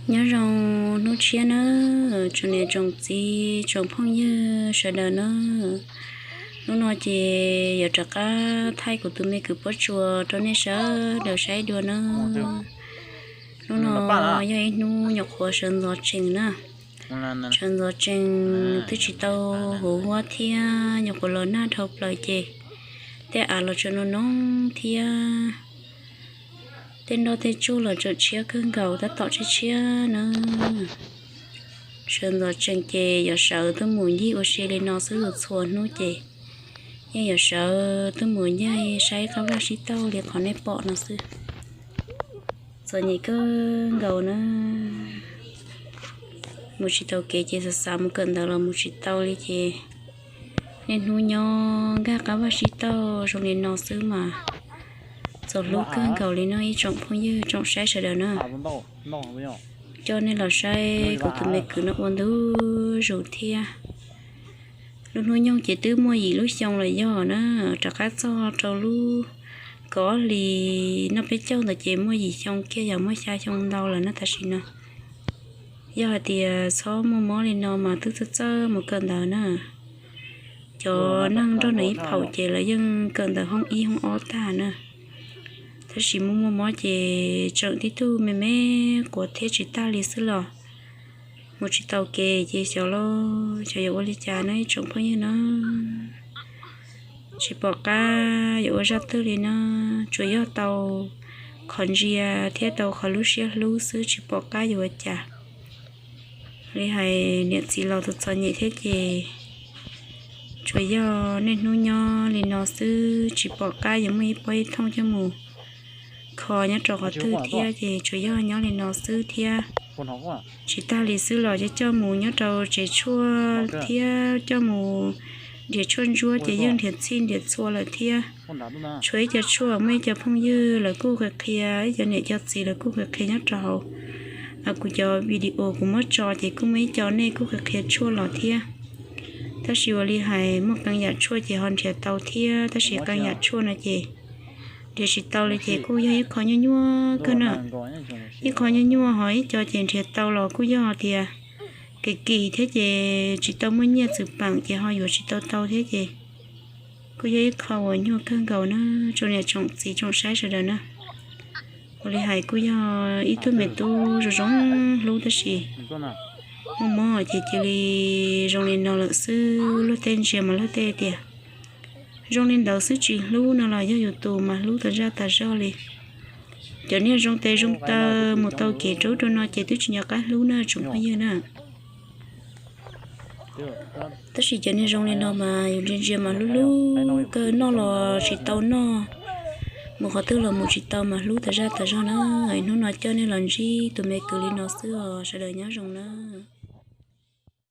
Nyob zoo hnub tshiab nawb tsoom niam tsoom txiv tsoom phooj ywg sawv daws nawb. Hnub no ces yuav rov qab thaij kuv tus me kwv pob tsuas rau nej sawv daws saib dua nawb. Hnub no yog ib hnub nyuam qhuav sawv ntxov tsees na. Sawv ntxov tsees twb tsis tau huv huab thiab nyuam qhuav los nag dhau plaws ces tej av los tseem noo noo thiab tej nroj tej tsuag los tseem tshiab kawg nkaus tab tom tshiab tshiab na. Sawv ntxov tsees ces yuav sawv tuaj mus ncig ua si li no xwb, txhua hnub ces yeej yuav sawv tuaj mus ncig saib qab vaj sib taug li qhov nej pom no xwb. Txom nyem kawg nkaus na. Mus tsis tau kev ces xav xav mus kawm ntawv los mus tsis tau li ces niaj hnub nyob nkag qab vaj sib taug zoo li no xwb mas txom hlub kawg nkaus li no ib tsoom phooj ywg tsoom saib sawv daws na. Coj nej los saib kuv tus me kwv no ua ntu zus thiab. Lub hnub nyoog ces twb muaj yim lub xyoo los yog na, rov qab txog rau lub kaum ob hlis noj peb caug ntawd ces muaj yim xyoo kiag yog muaj xya xyoo ntau lawm na tam sim no. Yog hais tias txhob muaj mob li no mas twb txawj txawj mus kawm ntawv na. Cov neeg nrog nws ib phaum ces lawv yeej kawm ntawv hoob ib hoob ob tag na. Tab sis muaj muaj mob ces tseem tib tug me me quav thiab tsis tag li xwb los mus tsis tau kev ces xyov los xyov yuav ua li cas na ib tsoom phooj ywg na. Tsis pom qab yuav ua zaj twg li na, tsuas yog tau qhov ntsia thiab tau qhov lub siab hlub xwb tsis pom qab yuav ua cas. Li hais niam txiv los tus txom nyem thiab ces tsuas yog niaj hnub nyob li no xwb tsis pom qab yuav muaj ib pob ib thooj coj mus kho nyob rau qhov twg thiab ces tsuas yog nyob li no xwb thiab. Tsis tag li xwb los coj coj mus nyob rau tsev tshuaj thiab coj mus nrhiav tshuaj ntsuab ces yeej nrhiav txhij nrhiav txhua lawm thiab. Tshuav ib co tshuaj muaj ib co phooj ywg lawv kuj qhia qhia, ib co niam co txiv lawv kuj qhia qhia nyob rau hauv kuv cov video kuv muab tso ces kuj muaj ib co nej kuj qhia qhia tshuaj los thiab. Tab sis ua li hais muaj qee yam tshuaj ces ho nrhiav tau thiab tab sis qee yam tshuaj no ces nrhiav tsis tau li ces kuj yog ib qho nyuaj nyuaj kawg na. Ib qho nyuaj nyuaj ho ib co ces nrhiav tau los kuj yog tias kev kim thiab ces tsis tau muaj nyiaj txwm peem ces ho yuav tsis tau tau thiab ces kuj yog ib qho uas nyuaj kawg nkaus na tsoom niam tsoom txiv tsoom saib sawv daws na. Ua li hais kuj yog ib tug me tub zoo zoo hlub tab sis muaj mob ces cia li zoo li no lawm xwb. Luag tej ntsia mas luag tej tias zoo li ntawd xwb tsis hlub no los yog yus tus mas hlub tas zaj tas zog li. Cov niag zoo tes zoo taw mus tau kev rau ub rau no ces twb tsis nco qab hlub na tsoom phooj ywg na. Tab sis cov niag zoo li no mas yus ntsia ntsia mas hlub hlub kawg, noj los tsis tau noj, mus qhov twg los mus tsis tau mas hlub tas zaj tas zog na. Hnub no coj nej los ntsib tus me kwv li no xwb os, sawv daws nyob zoo na.